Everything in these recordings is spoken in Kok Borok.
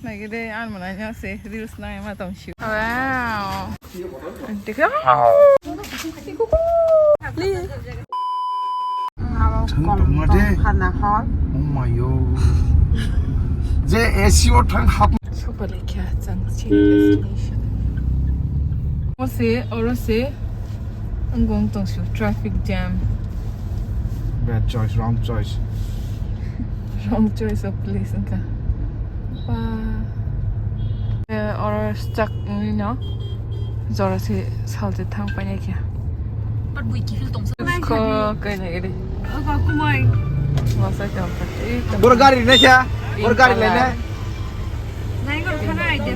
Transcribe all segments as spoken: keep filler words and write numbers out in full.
Naigede, ang mwnai no se reels nai ma tong si. Wow. Dekha. Li. Thang tongma de. Khana hor. Oh my yo. Je A C o thang hap. Sopale kya chang chini destination. Ose, oro se. Ang gong tong su traffic jam. Bad choice, wrong choice. Wrong choice of place wngkha. Ba. Eh, oro stuck wngwi no jora se salse thang painai khe. But we kill tong sa. Ko kai na gede. Oka kumai. Masa jam pa. Bor gari na kya? Bor gari le na. Nai gor khana ai de.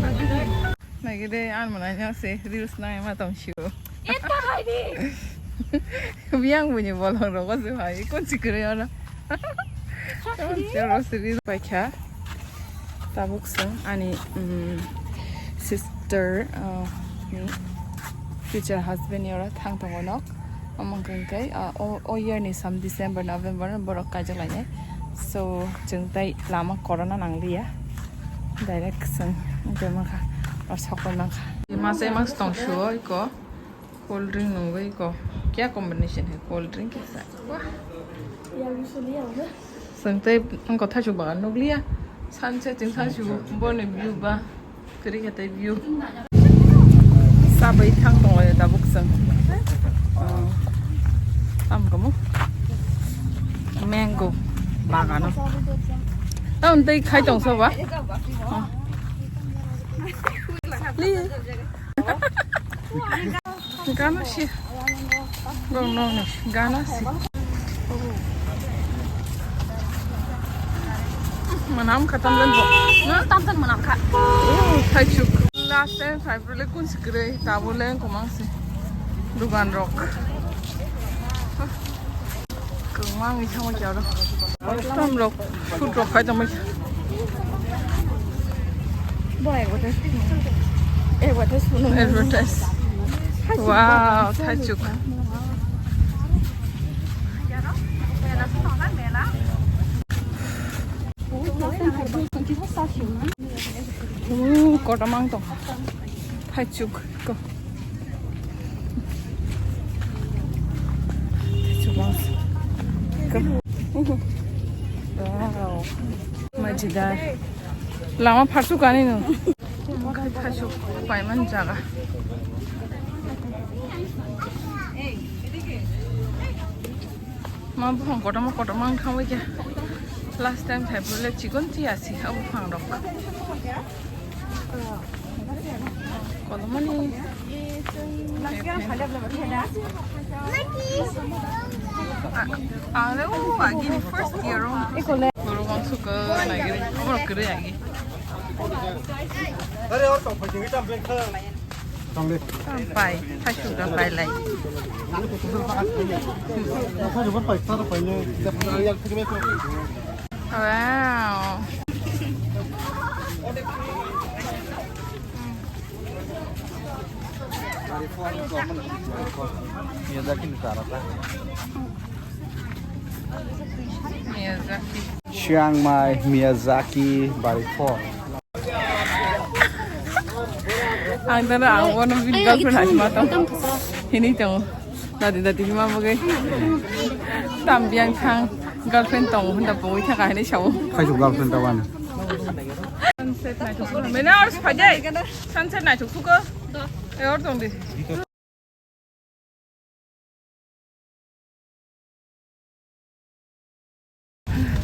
Naigede, ang mwnai no se reels nai ma tong si. Eta hai di. Biyang bini bolong rogo se hai, kon si kre ora. Kon si ora se reels paikha. Tabuk seng ani, mm, sister, uh, ni future husband ni ora thang tongo nok. Omo hwnkhe, ah, o, o year ni sam December, November borok kaijak lainai. So, chwng tai lama corona nangliya. Direct chwng wngwi mankha, o sokoi mankha. Masa mas tong suo iko. Cold drink nungwi iko. Kya combination hai cold drink kisa. Wah. Chwng tai wngkha thaichuk bagan nukliya. Sunset chwng thaichuk boni view ba. Kwrwi khe tei view. Sabai thang tonglaio tabuk chwng. Oh. Tam kamo. Mango bagano. Tam tei khai tong so ba? Oh. Li. Gana si. Gong nong ni. Gana si. Manam kha tamjani bo. No, tamjani manam kha. Oh, thaichuk. Last time phai bole kun si kwrwi, tabo le komang si. Dugan rok. Kwmang i thangwi kya oro. Tam rok, food rok khai tongmai. Bo advertise. Advertise. Advertise. Wow, thaichuk. Ooh, kotor mang tong. Thaichuk ko. Thaichuk mang. Ko. Wow. Majidar. Lama pharsuk ani no. Thaichuk paiman jaga. Ma buphang kotorma kotorma wng thangbai khe. Last time phai phuru le chikon chi asi abo buphang rok. Kolomani. A-, ang le o agini first year o. Borok wng suk nai gini. Oborok kwrwi agi. Tampai, thaichuk da pailai. Wow. Miyazaki. Chiang Mai, Miyazaki, Bari four. Ang tara ang bono bini girlfriend hai ma tong. Hini tong. Dadi dadi hima bagai. Tam biang thang girlfriend tong hunda bongwi thaka hini sao. Thaichuk girlfriend tawan. Sunset naithok suka. Mena ars phajai. Sunset naithok suka. E or tong di.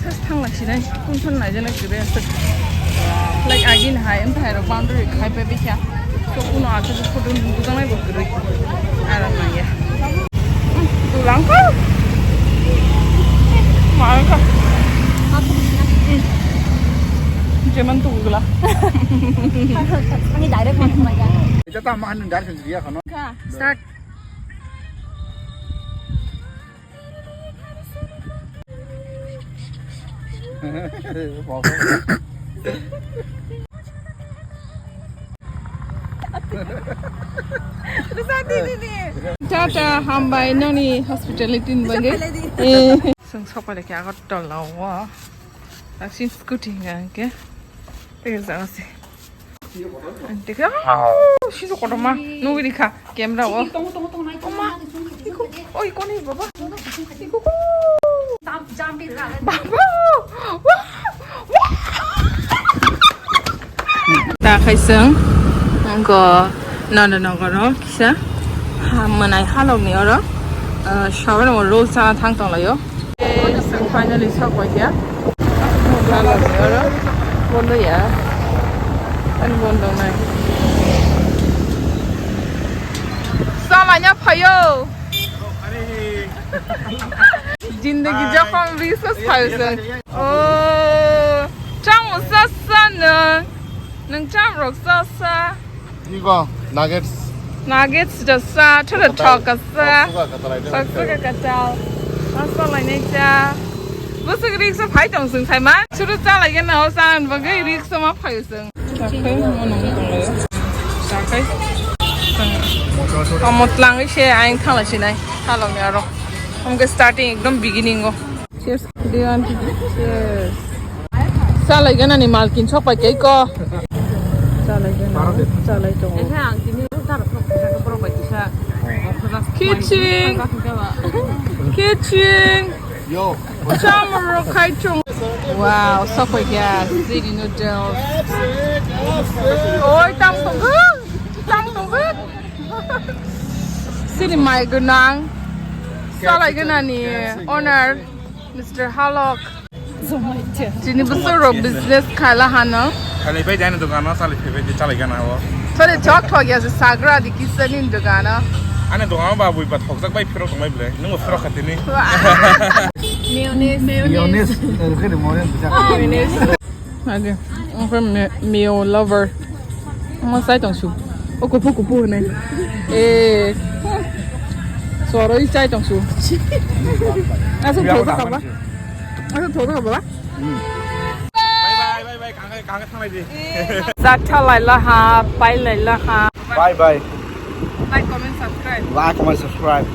Sas thang lai sinai, kun thang lai jana gede aswk. Like agini hai, em thai rok boundary khai pe bikha. So kuno aswk photo nung bujang lai bo gede. Aram nang ya. Hmm, dulang ko. Mal ko. Hmm. Jeman tu gula. Ani direct man thang lai ya. Ita ta man direct dia kono. Start. Tata, hambai noni hospitality ni bagwi. Eh. Chwng sokphailai khe Agartala o. Taksin scooty hwnka hwnkhe. Tei jang se. Tei khe, oh, sijak kotorma. Nugwi rikha camera o. Oma, iko, oi, koni baba. Iko, ko. Baba. Wah, wah. Ta khaisang. Angko. Nanda nogoro kisa ha mwnai halok ni oro, ah, shower o roll chana thang tong laio. Eh, finally sok bai kha. Halok ni oro bondo ya. Ani bondo nai. Salanya phayo. Jindagi jokhon bisa phayo. Oh, chamo sasa nang. Nang cham rok sasa. Iko, nuggets. Nuggets da sa, thura thok ka sa. Thok suka ka talai. Thok suka ka tal. Asa lai nai cha. Busuk riksa phai tong sung sai ma. Churu cha lai gana o san bagwi riksa ma phai sung. Sakai mo nong tong lai. Sakai. Amo tlang se aing thang lai sinai. Halong ni aro. Amke starting ekdom beginning o. Cheers. Do you want to? Cheers. Salai gana ni malkin sok pai kei ko. Salai gana. Salai tongo. Ese ang tini ro tar sok pai borok bai kisa. Kitchen. Kitchen. Yo. Chamro khai chung. Wow, sok pai kya. Zini noodles. Oi, tam tongo. Tam tongo. Sini mai gwnang. Salai gana ni owner. Mister Halok. Chini bwswk rok business khaila hano. Khalai bai jani dogano, salai phai bai chalai gana o. Sori chok thok ya se sagra di kisa ni dogano. Ani dogano ba bui ba thokjak bai phirok tong bai ble. Nung phirok khatini. Mayonnaise. Mayonnaise. Mayonnaise. Mayonnaise. Mayonnaise. Ade, ang khe me-, male lover. Omo chai tong su. O kupu kupu hwnwi. Eh. Soroi chai tong su. Asa thodo ka ba? Asa thodo ka ba? Bye bye, bye bye. Kang kang thanglai di. Sa thalai la ha, pai lai la ha. Bye bye. Like, comment, subscribe. Like, comment, subscribe.